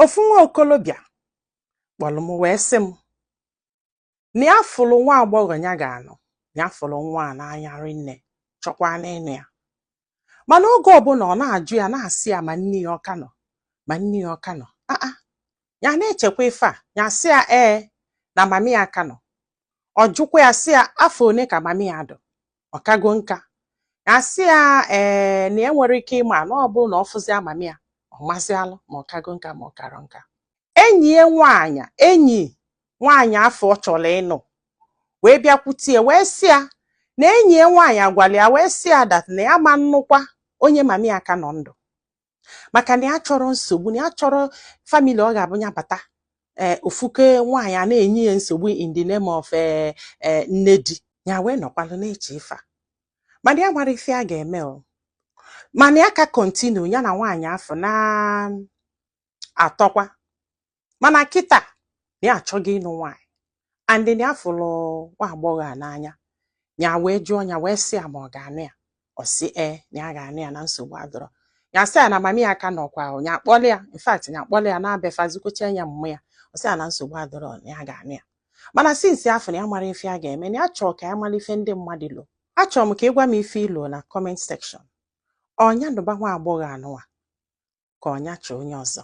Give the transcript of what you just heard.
Ofu nwa okolobịa kpọrọ m wee sị m na ya fụrụ nwa agbọghọ ya ga-anụ, na ya fụrụ nwa a n'anya rinne, chọkwa n'ịnụ ya. Mana oge ọbụla ọ na-ajụ ya, na-asị ya ma nne ya ọ ka nọ, ma nne ya ọ ka nọ. Aa, ya na-echekwa ife a, ya sị ya ee, na mami ya ka nọ. Ọ jụkwa ya sị ya afọ one ka mami ya dụ, ọ kago nka. Ya sị ya ee, na e nwere ike ịma na ọ bụrụ na ọ fụzia mami ya, ọ mazialụ ma ọ kago nka ma ọ karọ nka. Enyi ya nwaanyị, enyi nwaanyị afọ ọ chọrọ ịnụ, wee bịakwute ya wee sị ya na enyi ya nwaanyị agwala ya wee sị ya that na ya ma nnukwa onye mami ya ka nọ ndụ, maka na ya chọrọ nsogbu, na ya chọrọ family ọ ga-abụ ya bata, ee, ofuke nwaanyị a na-enye ya nsogbu in the name of ee nne di ya. Wee nọkwalụ na-eche ife a, mana ya mara ife a ga-eme o. Mana ya ka continue ya na nwaanyị afọ na-atọkwa. Mana kịta na ya achọghị ịnụ nwaanyị, and na ya fụrụ nwa agbọghọ a n'anya. Ya wee jụọ ya wee sị ya ma ọ ga-anụ ya. Ọ sị ee, na ya ga-anụ ya, na nsogbu adọrọ. Ya sị ya na mami ya ka nọkwa o. Ya akpọlị ya, in fact, ya akpọlị ya na-abịa zikocha ya mmụ ya. Ọ sị ya na nsogbu adọrọ, na ya ga-anụ ya. Mana since afọ na ya mara ife a ga-eme, na ya chọọ ka ya mara ife ndị mmadụ lo. Achọrọ m ka ị gwa m ife ilo na comment section. Ọnya nụba nwa agbọghọ anụwa ka ọnya chọọ onye ọzọ.